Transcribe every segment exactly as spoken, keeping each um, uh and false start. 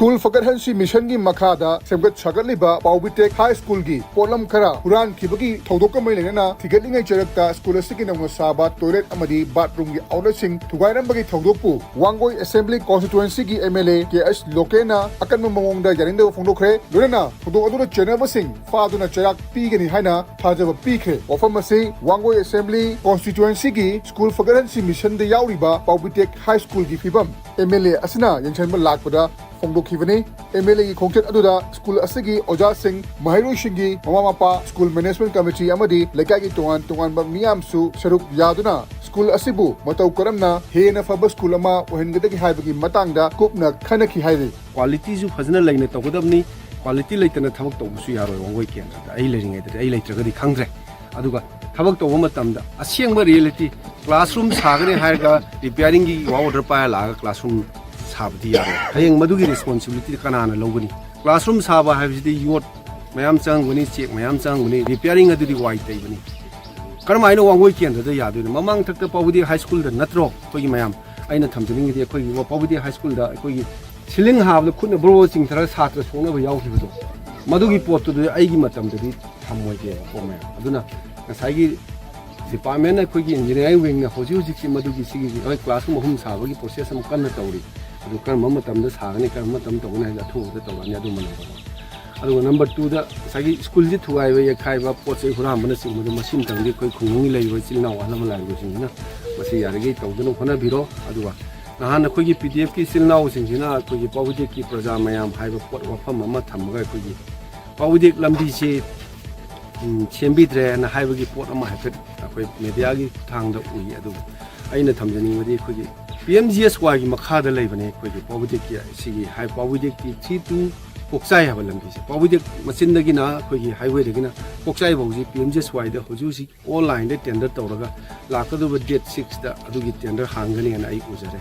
School ꯐꯒꯠꯍꯟꯁꯤ ꯃꯤꯁꯟꯒꯤ ꯃꯈꯥꯗ ꯁꯦꯝꯒꯠ ꯁꯥꯒꯠꯂꯤꯕ ꯄꯥꯎꯕꯤꯇꯦꯛ ꯍꯥꯏ ꯁ꯭ꯀꯨꯜꯒꯤ ꯄꯣꯠꯂꯝ ꯈꯔ ꯍꯨꯔꯥꯟꯈꯤꯕꯒꯤ ꯊꯧꯗꯣꯛꯀ ꯃꯔꯤ ꯂꯩꯅꯅ ꯊꯤꯒꯠꯂꯤꯉꯩ ꯆꯔꯛꯇ ꯁ꯭ꯀꯨꯜ ꯑꯁꯤꯒꯤ ꯅꯧꯅ ꯁꯥꯕ ꯇꯣꯏꯂꯦꯠ ꯑꯃꯗꯤ ꯕꯥꯠꯔꯨꯝꯒꯤ ꯑꯥꯎꯠꯂꯦꯠꯁꯤꯡ ꯊꯨꯒꯥꯏꯔꯝꯕꯒꯤ ꯊꯧꯗꯣꯛꯄꯨ ꯋꯥꯡꯒꯣꯏ ꯑꯦꯁꯦꯝꯕ꯭ꯂꯤ ꯀꯣꯟꯁꯇꯤꯇ꯭ꯋꯦꯟꯁꯤꯒꯤ M L A K H ꯂꯣꯀꯦꯟꯅ ꯑꯀꯟꯕ ꯃꯑꯣꯡꯗ ꯌꯥꯅꯤꯡꯗꯕ ꯐꯣꯡꯗꯣꯛꯈ꯭ꯔꯦ꯫ ꯂꯣꯏꯅꯅ ꯊꯧꯗꯣꯛ ꯑꯗꯨꯗ ꯆꯦꯟꯅꯕꯁꯤꯡ ꯐꯥꯗꯨꯅ ꯆꯩꯔꯥꯛ ꯄꯤꯒꯅꯤ ꯍꯥꯏꯅ ꯊꯥꯖꯕ ꯄꯤꯈ꯭ꯔꯦ꯫ ꯋꯥꯐꯝ ꯑꯁꯤ ꯋꯥꯡꯒꯣꯏ ꯑꯦꯁꯦꯝꯕ꯭ꯂꯤ ꯀꯣꯟꯁꯇꯤꯇ꯭ꯋꯦꯟꯁꯤꯒꯤ ꯁ꯭ꯀꯨꯜ ꯐꯒꯠꯍꯟꯁꯤ ꯃꯤꯁꯟꯗ ꯌꯥꯎꯔꯤꯕ ꯄꯥꯎꯕꯤꯇꯦꯛ ꯍꯥꯏ ꯁ꯭ꯀꯨꯜꯒꯤ ꯐꯤꯕꯝ ꯑꯦꯝ ꯑꯦꯜ ꯑꯦ ꯑꯁꯤꯅ ꯌꯦꯡꯁꯤꯟꯕ ꯂꯥꯛꯄꯗ ꯐꯣꯡꯗꯣꯛꯈꯤꯕꯅꯤ꯫ ꯑꯦꯝ ꯑꯦꯜ ꯑꯦꯒꯤ ꯈꯣꯡꯆꯠ ꯑꯗꯨꯗ ꯁ꯭ꯀꯨꯜ ꯑꯁꯤꯒꯤ ꯑꯣꯖꯥꯁꯤꯡ, ꯃꯍꯩꯔꯣꯏꯁꯤꯡꯒꯤ ꯃꯃꯥ ꯃꯄꯥ, ꯁ꯭ꯀꯨꯜ ꯃꯦꯅꯦꯖꯃꯦꯟꯠ ꯀꯃꯤꯇꯤ ꯑꯃꯗꯤ ꯂꯩꯀꯥꯏꯒꯤ ꯇꯣꯉꯥꯟ ꯇꯣꯉꯥꯟꯕ ꯃꯤꯌꯥꯝꯁꯨ ꯁꯔꯨꯛ ꯌꯥꯗꯨꯅ ꯁ꯭ꯀꯨꯜ ꯑꯁꯤꯕꯨ ꯃꯇꯧ ꯀꯔꯝꯅ ꯍꯦꯟꯅ ꯐꯕ ꯁ꯭ꯀꯨꯜ ꯑꯃ ꯑꯣꯏꯍꯟꯒꯗꯒꯦ ꯍꯥꯏꯕꯒꯤ ꯃꯇꯥꯡꯗ ꯀꯨꯞꯅ ꯈꯟꯅꯈꯤ ꯍꯥꯏꯔꯤ꯫ ꯀ꯭ꯋꯥꯂꯤꯇꯤꯁꯨ ꯐꯖꯅ ꯂꯩꯅ ꯇꯧꯒꯗꯕꯅꯤ꯫ ꯀ꯭ꯋꯥꯂꯤꯇꯤ ꯂꯩꯇꯅ ꯊꯕꯛ ꯇꯧꯕꯁꯨ ꯌꯥꯔꯣꯏ꯫ ꯋꯥꯡꯒꯣꯏ ꯀꯦꯟꯗ꯭ꯔꯗ ꯑꯩ ꯂꯩꯔꯤꯉꯩꯗꯗꯤ, ꯑꯩ ꯂꯩꯇ꯭ꯔꯒꯗꯤ ꯈꯪꯗ꯭ꯔꯦ꯫ ꯑꯗꯨꯒ ꯊꯕꯛ ꯇꯧꯕ ꯃꯇꯝꯗ ꯑꯁꯦꯡꯕ ꯔꯤꯌꯦꯂꯤꯇꯤ, ꯀ꯭ꯂꯥꯁꯔꯨꯝ ꯁꯥꯒꯅꯤ ꯍꯥꯏꯔꯒ ꯔꯤꯄꯤꯌꯥꯔꯤꯡꯒꯤ ꯋꯥꯛ ꯑꯣꯔꯗꯔ ꯄꯥꯏꯔ ꯂꯥꯛꯑꯒ ꯀ꯭ꯂꯥꯁꯔꯨꯝ ꯁꯥꯕꯗꯤ ꯌꯥꯔꯣꯏ꯫ ꯍꯌꯦꯡ ꯃꯗꯨꯒꯤ ꯔꯦꯁꯄꯣꯟꯁꯤꯕꯤꯂꯤꯇꯤ ꯀꯅꯥꯅ ꯂꯧꯒꯅꯤ? ꯀ꯭ꯂꯥꯁꯔꯨꯝ ꯁꯥꯕ ꯍꯥꯏꯕꯁꯤꯗꯤ ꯌꯣꯠ ꯃꯌꯥꯝ ꯆꯪꯒꯅꯤ, ꯆꯦꯛ ꯃꯌꯥꯝ ꯆꯪꯒꯅꯤ, ꯔꯤꯄꯤꯌꯥꯔꯤꯡ ꯑꯗꯨꯗꯤ ꯋꯥꯏ ꯇꯩꯕꯅꯤ꯫ ꯀꯔꯝꯍꯥꯏꯅ ꯋꯥꯡꯒꯣꯏ ꯀꯦꯟꯗ꯭ꯔꯗ ꯌꯥꯗꯣꯏꯅꯣ? ꯃꯃꯥꯡꯊꯛꯇ ꯄꯥꯎꯕꯨꯗꯤ ꯍꯥꯏ ꯁ꯭ꯀꯨꯜꯗ ꯅꯠꯇ꯭ꯔꯣ ꯑꯩꯈꯣꯏꯒꯤ ꯃꯌꯥꯝ? ꯑꯩꯅ ꯊꯝꯖꯅꯤꯡꯉꯤꯗꯤ ꯑꯩꯈꯣꯏꯒꯤ ꯄꯥꯎꯕꯨꯗꯤ ꯍꯥꯏ ꯁ꯭ꯀꯨꯜꯗ ꯑꯩꯈꯣꯏꯒꯤ ꯁꯤꯂꯤꯡ ꯍꯥꯕꯗ ꯈꯨꯠꯅ ꯕ꯭ꯔꯣ ꯆꯤꯡꯊꯔꯒ ꯁꯥꯇ꯭ꯔ ꯁꯣꯛꯅꯕ ꯌꯥꯎꯈꯤꯕꯗꯣ, ꯃꯗꯨꯒꯤ ꯄꯣꯠꯇꯨꯗꯤ ꯑꯩꯒꯤ ꯃꯇꯝꯗꯗꯤ ꯊꯝꯃꯣꯏꯗꯦꯕꯀꯣ ꯃꯌꯥꯝ꯫ ꯑꯗꯨꯅ ꯉꯁꯥꯏꯒꯤ ꯗꯤꯄꯥꯔꯠꯃꯦꯟ ꯑꯩꯈꯣꯏꯒꯤ ꯏꯟꯖꯤꯅꯤꯌꯥꯔꯤꯡ ꯋꯤꯡꯅ ꯍꯧꯖꯤꯛ ꯍꯧꯖꯤꯛꯁꯤ ꯃꯗꯨꯒꯤ ꯁꯤꯒꯤ ꯍꯣꯏ ꯀ꯭ꯂꯥꯁꯔꯨꯝ ꯑꯍꯨꯝ ꯁꯥꯕꯒꯤ ꯄ꯭ꯔꯣꯁꯦꯁ ꯑꯃ ꯀꯟꯅ ꯇꯧꯔꯤ꯫ ꯑꯗꯨ ꯀꯔꯝꯕ ꯃꯇꯝꯗ ꯁꯥꯒꯅꯤ, ꯀꯔꯝꯕ ꯃꯇꯝꯗ ꯇꯧꯒꯅꯤ ꯍꯥꯏꯕꯗꯤ ꯑꯊꯨꯕꯗ ꯇꯧꯔꯛꯑꯅꯤ ꯑꯗꯨ ꯃꯅꯨꯡꯗ꯫ ꯑꯗꯨꯒ ꯅꯝꯕꯔ ꯇꯨꯗ ꯉꯁꯥꯏꯒꯤ ꯁ꯭ꯀꯨꯜꯁꯤ ꯊꯨꯒꯥꯏꯕ, ꯌꯩꯈꯥꯏꯕ, ꯄꯣꯠ ꯆꯩ ꯍꯨꯔꯥꯟꯕꯅꯆꯤꯡꯕꯗꯣ ꯃꯁꯤ ꯑꯃꯇꯪꯗꯤ ꯑꯩꯈꯣꯏ ꯈꯨꯡꯒꯪꯒꯤ ꯂꯩꯔꯤꯕ ꯏꯆꯤꯜ ꯏꯅꯥꯎ ꯑꯍꯜ ꯂꯃꯟ ꯂꯥꯏꯔꯕꯁꯤꯡꯁꯤꯅ ꯃꯁꯤ ꯌꯥꯔꯤꯈꯩ ꯇꯧꯗꯅꯕ ꯍꯣꯠꯅꯕꯤꯔꯣ꯫ ꯑꯗꯨꯒ ꯅꯍꯥꯟ ꯑꯩꯈꯣꯏꯒꯤ ꯄꯤ ꯗꯤ ꯑꯦꯐꯀꯤ ꯏꯆꯤꯜ ꯏꯅꯥꯎꯁꯤꯡꯁꯤꯅ ꯑꯩꯈꯣꯏꯒꯤ ꯄꯥꯎꯕꯤꯗꯦꯛꯀꯤ ꯄ꯭ꯔꯖꯥ ꯃꯌꯥꯝ ꯍꯥꯏꯕ ꯄꯣꯠ ꯋꯥꯐꯝ ꯑꯃ ꯊꯝꯃꯒ ꯑꯩꯈꯣꯏꯒꯤ ꯄꯥꯎꯕꯤꯗꯦꯛ ꯂꯝꯕꯤꯁꯤ, ꯎꯝ, ꯁꯦꯝꯕꯤꯗ꯭ꯔꯦꯅ ꯍꯥꯏꯕꯒꯤ ꯄꯣꯠ ꯑꯃ ꯍꯥꯏꯐꯦꯠ ꯑꯩꯈꯣꯏ ꯃꯦꯗꯤꯌꯥꯒꯤ ꯈꯨꯠꯊꯥꯡꯗ ꯎꯏ꯫ ꯑꯗꯨꯕꯨ ꯑꯩꯅ ꯊꯝꯖꯅꯤꯡꯕꯗꯤ ꯑꯩꯈꯣꯏꯒꯤ ꯄꯤ ꯑꯦꯝ ꯖꯤ ꯑꯦꯁ ꯋꯥꯏꯒꯤ ꯃꯈꯥꯗ ꯂꯩꯕꯅꯦ ꯑꯩꯈꯣꯏꯒꯤ ꯄꯥꯎꯕꯤꯗꯦꯛꯀꯤ ꯁꯤꯒꯤ ꯍꯥꯏ ꯄꯥꯎꯕꯤꯗꯦꯛꯀꯤ ꯊ꯭ꯔꯤ ꯇꯨ ꯀꯣꯛꯆꯥꯏ ꯍꯥꯏꯕ ꯂꯝꯕꯤꯁꯦ, ꯄꯥꯎꯕꯤꯗꯦꯛ ꯃꯆꯤꯟꯗꯒꯤꯅ ꯑꯩꯈꯣꯏꯒꯤ ꯍꯥꯏꯋꯦꯗꯒꯤꯅ ꯀꯣꯛꯆꯥꯏ ꯐꯥꯎꯁꯤ ꯄꯤ ꯑꯦꯝ ꯖꯤ ꯑꯦꯁ ꯋꯥꯏꯗ ꯍꯧꯖꯤꯛ ꯍꯧꯖꯤꯛ ꯑꯣꯟꯂꯥꯏꯟꯗ ꯇꯦꯟꯗꯔ ꯇꯧꯔꯒ ꯂꯥꯛꯀꯗꯧꯕ ꯗꯦꯠ ꯁꯤꯛꯁꯇ ꯑꯗꯨꯒꯤ ꯇꯦꯟꯗꯔ ꯍꯥꯡꯒꯅꯤ ꯍꯥꯏꯅ ꯑꯩ ꯎꯖꯔꯦ꯫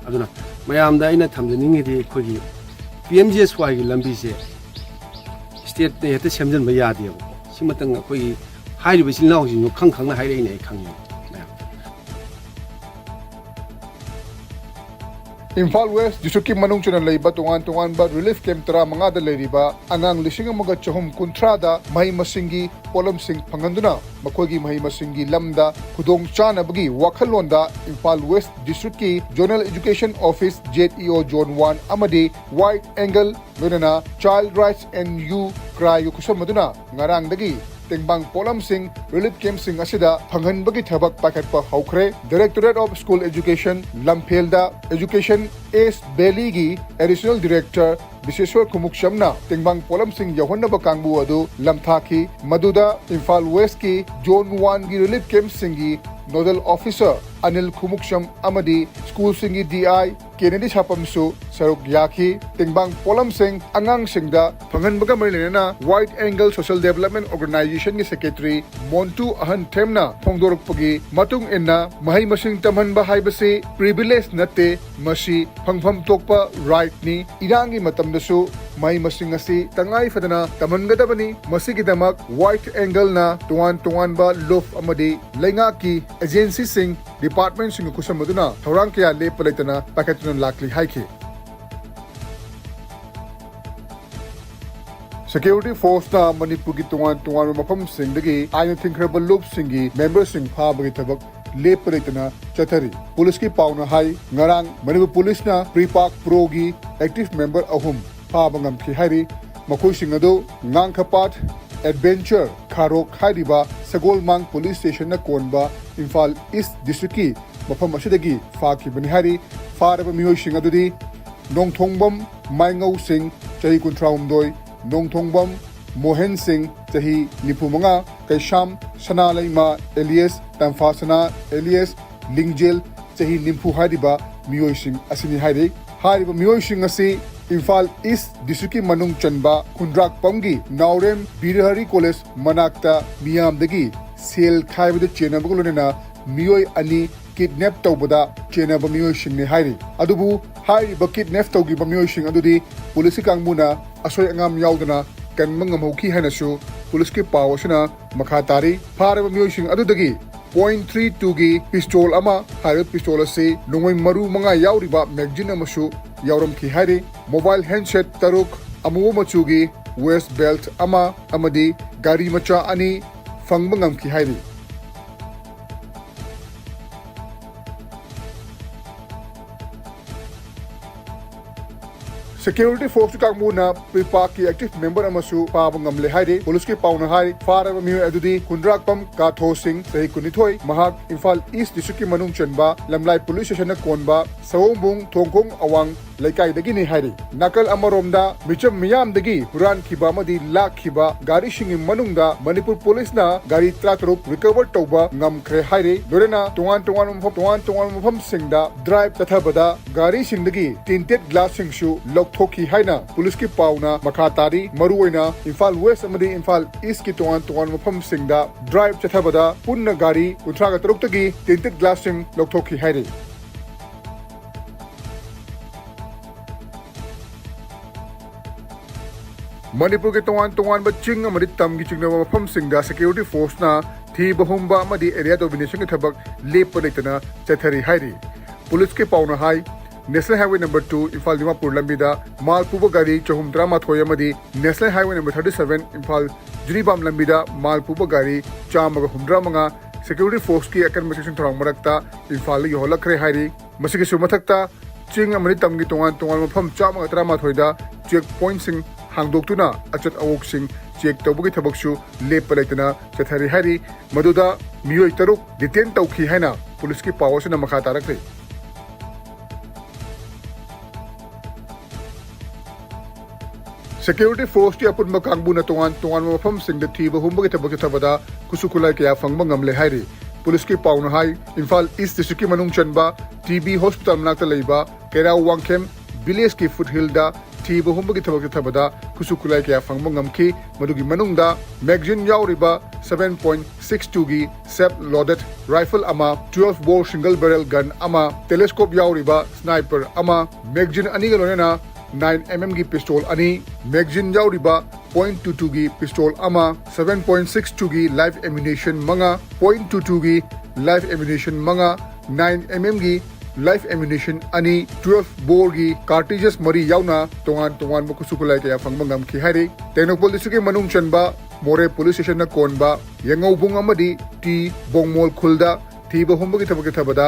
ꯑꯗꯨꯅ ꯃꯌꯥꯝꯗ ꯑꯩꯅ ꯊꯝꯖꯅꯤꯡꯉꯤꯗꯤ ꯑꯩꯈꯣꯏꯒꯤ ꯄꯤ ꯑꯦꯝ ꯖꯤ ꯑꯦꯁ ꯋꯥꯏꯒꯤ ꯂꯝꯕꯤꯁꯦ ꯁ꯭ꯇꯦꯠꯅ ꯍꯦꯛꯇ ꯁꯦꯝꯖꯤꯟꯕ ꯌꯥꯗꯦꯕꯀꯣ꯫ ꯁꯤꯃꯇꯪ ꯑꯩꯈꯣꯏꯒꯤ ꯍꯥꯏꯔꯤꯕ ꯏꯆꯤꯜ ꯏꯅꯥꯎꯁꯤꯡꯁꯨ ꯈꯪ ꯈꯪꯅ ꯍꯥꯏꯔꯛꯏꯅꯦ, ꯑꯩ ꯈꯪꯉꯦ ꯃꯌꯥꯝ꯫ ꯏꯝꯐꯥꯜ ꯋꯦꯁ ꯗꯤꯁꯇ꯭ꯔꯤꯛꯀꯤ ꯃꯅꯨꯡ ꯆꯟꯅ ꯂꯩꯕ ꯇꯣꯉꯥꯟ ꯇꯣꯉꯥꯟꯕ ꯔꯤꯂꯤꯐ ꯀꯦꯝꯞ ꯇꯔꯥꯃꯉꯥꯗ ꯂꯩꯔꯤꯕ ꯑꯉꯥꯡ ꯂꯤꯁꯤꯡ ꯑꯃꯒ ꯆꯍꯨꯝ ꯀꯨꯟꯊ꯭ꯔꯥꯗ ꯃꯍꯩ ꯃꯁꯤꯡꯒꯤ ꯄꯣꯠꯂꯝꯁꯤꯡ ꯐꯪꯍꯟꯗꯨꯅ ꯃꯈꯣꯏꯒꯤ ꯃꯍꯩ ꯃꯁꯤꯡꯒꯤ ꯂꯝꯗ ꯈꯨꯗꯣꯡ ꯆꯥꯅꯕꯒꯤ ꯋꯥꯈꯜꯂꯣꯟꯗ ꯏꯝꯐꯥꯜ ꯋꯦꯁ ꯗꯤꯁꯇ꯭ꯔꯤꯛꯀꯤ zonal education office, Z E ꯑꯣ ꯖꯣꯟ ꯋꯥꯟ ꯑꯃꯗꯤ ꯋꯥꯏꯠ ꯑꯦꯡꯒꯜ, ꯂꯣꯏꯅꯅ ꯆꯥꯏꯜ ꯔꯥꯏꯠꯁ ꯑꯦꯟ ꯌꯨ ꯀ꯭ꯔꯥꯏꯒ ꯈꯨꯠꯁꯝꯅꯗꯨꯅ ꯉꯔꯥꯡꯗꯒꯤ ꯇꯦꯡꯕꯥꯡ ꯄꯣꯠꯂꯝꯁꯤꯡ ꯔꯤꯂꯤꯐ ꯀꯦꯝꯞꯁꯤꯡ ꯑꯁꯤꯗ ꯐꯪꯍꯟꯕꯒꯤ ꯊꯕꯛ ꯄꯥꯏꯈꯠꯄ ꯍꯧꯈ꯭ꯔꯦ꯫ ꯗꯥꯏꯔꯦꯛꯇꯣꯔꯦꯠ ꯑꯣꯐ ꯁ꯭ꯀꯨꯜ ꯑꯦꯖꯨꯀꯦꯁꯟ ꯂꯝꯐꯦꯜꯗ ꯑꯦꯖꯨꯀꯦꯁꯟ ꯏꯁ ꯚꯦꯂꯤꯒꯤ ꯑꯦꯗꯤꯁꯅꯦꯜ ꯗꯥꯏꯔꯦꯛꯇꯔ ꯕꯤꯁꯦꯁ꯭ꯋꯔ ꯈꯨꯃꯨꯛꯆꯝꯅ ꯇꯦꯡꯕꯥꯡ ꯄꯣꯠꯂꯝꯁꯤꯡ ꯌꯧꯍꯟꯅꯕ ꯀꯥꯡꯕꯨ ꯑꯗꯨ ꯂꯝꯊꯥꯈꯤ꯫ ꯃꯗꯨꯗ ꯏꯝꯐꯥꯜ ꯋꯦꯁꯀꯤ ꯖꯣꯟ ꯋꯥꯟꯒꯤ relief ꯀꯦꯝꯞꯁꯤꯡꯒꯤ nodal officer Anil Khumukcham ꯑꯃꯗꯤ ꯁ꯭ꯀꯨꯜꯁꯤꯡꯒꯤ ꯗꯤ ꯑꯥꯏ ꯀꯦꯅꯦꯗꯤ ꯁꯥꯄꯝꯁꯨ ꯁꯔꯨꯛ ꯌꯥꯈꯤ꯫ ꯇꯦꯡꯕꯥꯡ ꯄꯣꯠꯂꯝꯁꯤꯡ ꯑꯉꯥꯡꯁꯤꯡꯗ ꯐꯪꯍꯟꯕꯒ ꯃꯔꯤ ꯂꯩꯅꯅ ꯋꯥꯏꯠ ꯑꯦꯡꯒꯜ ꯁꯣꯁꯤꯌꯦꯜ ꯗꯦꯕꯂꯞꯃꯦꯟ ꯑꯣꯔꯒꯅꯥꯏꯖꯦꯁꯟꯒꯤ ꯁꯦꯀ꯭ꯔꯦꯇꯔꯤ ꯃꯣꯟꯇꯨ ꯑꯍꯟꯊꯦꯝꯅ ꯐꯣꯡꯗꯣꯔꯛꯄꯒꯤ ꯃꯇꯨꯡ ꯏꯟꯅ, ꯃꯍꯩ ꯃꯁꯤꯡ ꯇꯝꯍꯟꯕ ꯍꯥꯏꯕꯁꯤ ꯄ꯭ꯔꯤꯚꯤꯂꯦꯖ ꯅꯠꯇꯦ, ꯃꯁꯤ ꯐꯪꯐꯝ ꯊꯣꯛꯄ ꯔꯥꯏꯠꯅꯤ꯫ ꯏꯔꯥꯡꯒꯤ ꯃꯇꯝꯗꯁꯨ ꯃꯍꯩ ꯃꯁꯤꯡ ꯑꯁꯤ ꯇꯉꯥꯏ ꯐꯗꯅ ꯇꯝꯍꯟꯒꯗꯕꯅꯤ꯫ ꯃꯁꯤꯒꯤꯗꯃꯛ ꯋꯥꯏꯠ ꯑꯦꯡꯒꯜꯅ ꯇꯣꯉꯥꯟ ꯇꯣꯉꯥꯟꯕ ꯂꯨꯞ ꯑꯃꯗꯤ ꯂꯩꯉꯥꯛꯀꯤ ꯑꯦꯖꯦꯟꯁꯤꯁꯤꯡ, ꯗꯤꯄꯥꯔꯠꯃꯦꯟꯠꯁꯤꯡꯒ ꯈꯨꯠꯁꯝꯅꯗꯨꯅ ꯊꯧꯔꯥꯡ ꯀꯌꯥ ꯂꯦꯞꯄ ꯂꯩꯇꯅ ꯄꯥꯏꯈꯠꯇꯨꯅ ꯂꯥꯛꯂꯤ ꯍꯥꯏꯈꯤ꯫ ꯁꯦꯀ꯭ꯌꯨꯔꯤꯇꯤ ꯐꯣꯔꯁꯅ ꯃꯅꯤꯄꯨꯔꯒꯤ ꯇꯣꯉꯥꯟ ꯇꯣꯉꯥꯟꯕ ꯃꯐꯝꯁꯤꯡꯗꯒꯤ ꯑꯥꯏꯟꯅ ꯊꯤꯡꯈ꯭ꯔꯕ ꯂꯨꯞꯁꯤꯡꯒꯤ ꯃꯦꯝꯕꯔꯁꯤꯡ ꯐꯥꯕꯒꯤ ꯊꯕꯛ ꯂꯦꯞꯄ ꯂꯩꯇꯅ ꯆꯠꯊꯔꯤ꯫ ꯄꯨꯂꯤꯁꯀꯤ ꯄꯥꯎꯅ ꯍꯥꯏ, ꯉꯔꯥꯡ ꯃꯅꯤꯄꯨꯔ ꯄꯨꯂꯤꯁꯅ ꯄ꯭ꯔꯤꯄꯥꯛ ꯄ꯭ꯔꯣꯒꯤ ꯑꯦꯛꯇꯤꯚ ꯃꯦꯝꯕꯔ ꯑꯍꯨꯝ ꯐꯥꯕ ꯉꯝꯈꯤ ꯍꯥꯏꯔꯤ꯫ ꯃꯈꯣꯏꯁꯤꯡ ꯑꯗꯨ ꯉꯥꯡꯈꯄꯥꯠ, ꯑꯦꯗꯚꯦꯟꯆꯔ, ꯈꯥꯔꯣꯛ ꯍꯥꯏꯔꯤꯕ ꯁꯒꯣꯜꯃꯥꯡ ꯄꯨꯂꯤꯁ ꯁ꯭ꯇꯦꯁꯟꯅ ꯀꯣꯟꯕ ꯏꯝꯐꯥꯜ ꯏꯁ ꯗꯤꯁꯇ꯭ꯔꯤꯛꯀꯤ ꯃꯐꯝ ꯑꯁꯤꯗꯒꯤ ꯐꯥꯈꯤꯕꯅꯤ ꯍꯥꯏꯔꯤ꯫ ꯐꯥꯔꯕ ꯃꯤꯑꯣꯏꯁꯤꯡ ꯑꯗꯨꯗꯤ ꯅꯣꯡꯊꯣꯡꯕꯝ ꯃꯥꯏꯉꯧ ꯁꯤꯡ, ꯆꯍꯤ ꯀꯨꯟꯊ꯭ꯔꯥꯍꯨꯝꯗꯣꯏ, ꯅꯣꯡꯊꯣꯡꯕꯝ ꯃꯣꯍꯦꯟ ꯁꯤꯡ, ꯆꯍꯤ ꯅꯤꯐꯨꯃꯉꯥ, ꯀꯩꯁꯥꯝ ꯁꯅꯥꯂꯩꯃ ꯑꯦꯂꯤꯌꯁ ꯇꯝꯐꯥꯁꯅꯥ ꯑꯦꯂꯤꯌꯁ ꯂꯤꯡꯖꯦꯜ, ꯆꯍꯤ ꯅꯤꯐꯨ ꯍꯥꯏꯔꯤꯕ ꯃꯤꯑꯣꯏꯁꯤꯡ ꯑꯁꯤꯅꯤ ꯍꯥꯏꯔꯤ꯫ ꯍꯥꯏꯔꯤꯕ ꯃꯤꯑꯣꯏꯁꯤꯡ ꯑꯁꯤ ꯏꯝꯐꯥꯜ ꯏꯁ ꯗꯤꯁꯇ꯭ꯔꯤꯛꯀꯤ ꯃꯅꯨꯡ ꯆꯟꯕ ꯈꯨꯟꯗ꯭ꯔꯥꯛꯄꯝꯒꯤ ꯅꯥꯎꯔꯦꯝ ꯕꯤꯔꯍꯔꯤ ꯀꯣꯂꯦꯖ ꯃꯅꯥꯛꯇ ꯃꯤꯌꯥꯝꯗꯒꯤ ꯁꯦꯜ ꯈꯥꯏꯕꯗ ꯆꯦꯟꯅꯕꯒ ꯂꯣꯏꯅꯅ ꯃꯤꯑꯣꯏ ꯑꯅꯤ ꯀꯤꯗꯅꯦꯞ ꯇꯧꯕꯗ ꯆꯦꯟꯅꯕ ꯃꯤꯑꯣꯏꯁꯤꯡꯅꯤ ꯍꯥꯏꯔꯤ꯫ ꯑꯗꯨꯕꯨ ꯍꯥꯏꯔꯤꯕ ꯀꯤꯗꯅꯦꯞ ꯇꯧꯈꯤꯕ ꯃꯤꯑꯣꯏꯁꯤꯡ ꯑꯗꯨꯗꯤ ꯄꯨꯂꯤꯁꯀꯤ ꯀꯥꯡꯕꯨꯅ ꯑꯁꯣꯏ ꯑꯉꯥꯝ ꯌꯥꯎꯗꯅ ꯀꯟꯕ ꯉꯝꯍꯧꯈꯤ ꯍꯥꯏꯅꯁꯨ ꯄꯨꯂꯤꯁꯀꯤ ꯄꯥꯎ ꯑꯁꯤꯅ ꯃꯈꯥ ꯇꯥꯔꯤ꯫ ꯐꯥꯔꯕ ꯃꯤꯑꯣꯏꯁꯤꯡ ꯑꯗꯨꯗꯒꯤ point three two ꯒꯤ pistol ꯑꯃ, ꯍꯥꯏꯔꯤꯕ pistol ꯑꯁꯤ ꯅꯣꯡꯃꯩ ꯃꯔꯨ ꯃꯉꯥ ꯌꯥꯎꯔꯤꯕ magazine ꯑꯃꯁꯨ ꯌꯥꯎꯔꯝꯈꯤ ꯍꯥꯏꯔꯤ꯫ Mobile handset ꯇꯔꯨꯛ, ꯑꯃꯨꯕ ꯃꯆꯨꯒꯤ waist belt ꯑꯃ ꯑꯃꯗꯤ ꯒꯥꯔꯤ ꯃꯆꯥ ꯑꯅꯤ ꯐꯪꯕ ꯉꯝꯈꯤ ꯍꯥꯏꯔꯤ꯫ Security force ꯀꯥꯡꯕꯨꯅ PREPAK ꯀꯤ active member ꯑꯃꯁꯨ ꯐꯥꯕ ꯉꯝꯂꯦ ꯍꯥꯏꯔꯤ꯫ Police ꯀꯤ ꯄꯥꯎꯅ ꯍꯥꯏ, ꯐꯥꯔꯕ ꯃꯤꯑꯣꯏ ꯑꯗꯨꯗꯤ ꯈꯨꯟꯗ꯭ꯔꯥꯛꯄꯝ ꯀꯥꯊꯣ ꯁꯤꯡ, ꯆꯍꯤ ꯀꯨꯟꯅꯤꯊꯣꯏ, ꯃꯍꯥꯛ ꯏꯝꯐꯥꯜ East District ꯀꯤ ꯃꯅꯨꯡ ꯆꯟꯕ ꯂꯝꯂꯥꯏ police station ꯅ ꯀꯣꯟꯕ ꯁꯑꯣꯝꯕꯨꯡ ꯊꯣꯡꯈꯣꯡ ꯑꯋꯥꯡ ꯂꯩꯀꯥꯏꯗꯒꯤꯅꯤ ꯍꯥꯏꯔꯤ꯫ ꯅꯥꯀꯜ ꯑꯃꯔꯣꯝꯗ ꯃꯤꯆꯝ ꯃꯤꯌꯥꯝꯗꯒꯤ ꯍꯨꯔꯥꯟꯈꯤꯕ ꯑꯃꯗꯤ ꯂꯥꯛꯈꯤꯕ ꯒꯥꯔꯤꯁꯤꯡꯒꯤ ꯃꯅꯨꯡꯗ ꯃꯅꯤꯄꯨꯔ police ꯅ ꯒꯥꯔꯤ ꯇꯔꯥꯇꯔꯨꯛ recover ꯇꯧꯕ ꯉꯝꯈ꯭ꯔꯦ ꯍꯥꯏꯔꯤ꯫ ꯂꯣꯏꯅꯅ ꯇꯣꯉꯥꯟ ꯇꯣꯉꯥꯟꯕ ꯃꯐꯝ, ꯇꯣꯉꯥꯟ ꯇꯣꯉꯥꯟꯕ ꯃꯐꯝꯁꯤꯡꯗ drive ꯆꯠꯊꯕꯗ ꯒꯥꯔꯤꯁꯤꯡꯗꯒꯤ tinted glass ꯁꯤꯡꯁꯨ ꯂꯧꯊꯣꯛꯈꯤ ꯍꯥꯏꯅ police ꯀꯤ ꯄꯥꯎꯅ ꯃꯈꯥ ꯇꯥꯔꯤ꯫ ꯃꯔꯨꯑꯣꯏꯅ ꯏꯝꯐꯥꯜ West ꯑꯃꯗꯤ ꯏꯝꯐꯥꯜ East ꯀꯤ ꯇꯣꯉꯥꯟ ꯇꯣꯉꯥꯟꯕ ꯃꯐꯝꯁꯤꯡꯗ drive ꯆꯠꯊꯕꯗ ꯄꯨꯟꯅ ꯒꯥꯔꯤ ꯀꯨꯟꯊ꯭ꯔꯥꯒ ꯇꯔꯨꯛꯇꯒꯤ tinted glass ꯁꯤꯡ ꯂꯧꯊꯣꯛꯈꯤ ꯍꯥꯏꯔꯤ꯫ ꯃꯅꯤꯄꯨꯔꯒꯤ ꯇꯣꯉꯥꯟ ꯇꯣꯉꯥꯟꯕ ꯆꯤꯡ ꯑꯃꯗꯤ ꯇꯝꯒꯤ ꯆꯤꯡꯅꯕ ꯃꯐꯝꯁꯤꯡꯗ security force ꯅ ꯊꯤꯕ ꯍꯨꯝꯕ ꯑꯃꯗꯤ area domination ꯒꯤ ꯊꯕꯛ ꯂꯦꯞꯄ ꯂꯩꯇꯅ ꯆꯠꯊꯔꯤ ꯍꯥꯏꯔꯤ꯫ Police ꯀꯤ ꯄꯥꯎꯅ ꯍꯥꯏ, National Highway number two Imphal Dimapur ꯂꯝꯕꯤꯗ ꯃꯥꯜ ꯄꯨꯕ ꯒꯥꯔꯤ ꯆꯍꯨꯝ ꯇꯔꯥꯃꯥꯊꯣꯏ ꯑꯃꯗꯤ National Highway number thirty seven Imphal Jiribam ꯂꯝꯕꯤꯗ ꯃꯥꯜ ꯄꯨꯕ ꯒꯥꯔꯤ ꯆꯥꯝꯃꯒ ꯍꯨꯝꯗ꯭ꯔꯥ ꯃꯉꯥ security force ꯀꯤ ꯑꯀꯟꯕ ꯆꯦꯛꯁꯤꯟ ꯊꯧꯔꯥꯡ ꯃꯔꯛꯇ ꯏꯝꯐꯥꯜꯗ ꯌꯧꯍꯜꯂꯛꯈ꯭ꯔꯦ ꯍꯥꯏꯔꯤ꯫ ꯃꯁꯤꯒꯤꯁꯨ ꯃꯊꯛꯇ ꯆꯤꯡ ꯑꯃꯗꯤ ꯇꯝꯒꯤ ꯇꯣꯉꯥꯟ ꯇꯣꯉꯥꯟꯕ ꯃꯐꯝ ꯆꯥꯝꯃꯒ ꯇꯔꯥꯃꯥꯊꯣꯏꯗ check point ꯁꯤꯡ ꯍꯥꯡꯗꯣꯛꯇꯨꯅ ꯑꯆꯠ ꯑꯋꯣꯛꯁꯤꯡ check ꯇꯧꯕꯒꯤ ꯊꯕꯛꯁꯨ ꯂꯦꯞꯄ ꯂꯩꯇꯅ ꯆꯠꯊꯔꯤ ꯍꯥꯏꯔꯤ꯫ ꯃꯗꯨꯗ ꯃꯤꯑꯣꯏ ꯇꯔꯨꯛ detain ꯇꯧꯈꯤ ꯍꯥꯏꯅ police ꯀꯤ ꯄꯥꯎ ꯑꯁꯤꯅ ꯃꯈꯥ ꯇꯥꯔꯛꯂꯤ꯫ Security force ꯀꯤ ꯑꯄꯨꯟꯕ ꯀꯥꯡꯕꯨꯅ ꯇꯣꯉꯥꯟ ꯇꯣꯉꯥꯟꯕ ꯃꯐꯝꯁꯤꯡꯗ ꯊꯤꯕ ꯍꯨꯝꯕꯒꯤ ꯊꯕꯛ ꯆꯠꯊꯕꯗ ꯈꯨꯠꯁꯨ ꯈꯨꯠꯂꯥꯏ ꯀꯌꯥ ꯐꯪꯕ ꯉꯝꯂꯦ ꯍꯥꯏꯔꯤ꯫ Police ꯀꯤ ꯄꯥꯎꯅ ꯍꯥꯏ, ꯏꯝꯐꯥꯜ East District ꯀꯤ ꯃꯅꯨꯡ ꯆꯟꯕ ꯇꯤ ꯕꯤ hospital ꯃꯅꯥꯛꯇ ꯂꯩꯕ ꯀꯩꯔꯥꯎ ꯋꯥꯡꯈꯦꯝ village ꯀꯤ foothill ꯗ ꯊꯤꯕ ꯍꯨꯝꯕꯒꯤ ꯊꯕꯛ ꯆꯠꯊꯕꯗ ꯈꯨꯠꯁꯨ ꯈꯨꯠꯂꯥꯏ ꯀꯌꯥ ꯐꯪꯕ ꯉꯝꯈꯤ꯫ ꯃꯗꯨꯒꯤ ꯃꯅꯨꯡꯗ magazine ꯌꯥꯎꯔꯤꯕ seven point six two ꯒꯤ self loaded rifle ꯑꯃ, twelve bore single barrel gun ꯑꯃ, telescope ꯌꯥꯎꯔꯤꯕ sniper ꯑꯃ, magazine ꯑꯅꯤꯒ ꯂꯣꯏꯅꯅ nine mm ꯒꯤ pistol ꯑꯅꯤ, magazine ꯌꯥꯎꯔꯤꯕ point two two ꯒꯤ pistol ꯑꯃ, seven point six two ꯒꯤ live ammunition ꯃꯉꯥ, point two two ꯒꯤ live ammunition ꯃꯉꯥ, nine mm ꯒꯤ live ammunition ꯑꯅꯤ, twelve bore ꯒꯤ cartridges ꯃꯔꯤ ꯌꯥꯎꯅ ꯇꯣꯉꯥꯟ ꯇꯣꯉꯥꯟꯕ ꯈꯨꯠꯁꯨ ꯈꯨꯠꯂꯥꯏ ꯀꯌꯥ ꯐꯪꯕ ꯉꯝꯈꯤ ꯍꯥꯏꯔꯤ꯫ ꯇꯦꯡꯅꯧꯄꯜ district ꯀꯤ ꯃꯅꯨꯡ ꯆꯟꯕ ꯃꯣꯔꯦ police station ꯅ ꯀꯣꯟꯕ ꯌꯦꯉꯧꯕꯨꯡ ꯑꯃꯗꯤ ꯇꯤ ꯕꯣꯡꯃꯣꯜ ꯈꯨꯜꯗ ꯊꯤꯕ ꯍꯨꯝꯕꯒꯤ ꯊꯕꯛ ꯆꯠꯊꯕꯗ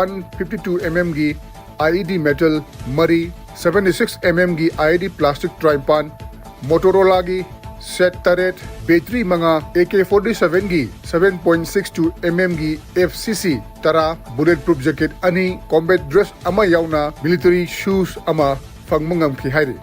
one fifty two mm ꯒꯤ IED metal ꯃꯔꯤ, seventy six mm ꯒꯤ IED plastic ꯇꯔꯥꯅꯤꯄꯥꯟ, Motorola ꯒꯤ set ꯇꯔꯦꯠ, battery ꯃꯉꯥ, AK forty seven ꯒꯤ seven point six two mm ꯒꯤ FCC ꯇꯔꯥ, bullet proof jacket ꯑꯅꯤ, combat dress ꯑꯃ ꯌꯥꯎꯅ military shoes ꯑꯃ ꯐꯪꯕ ꯉꯝꯈꯤ ꯍꯥꯏꯔꯤ꯫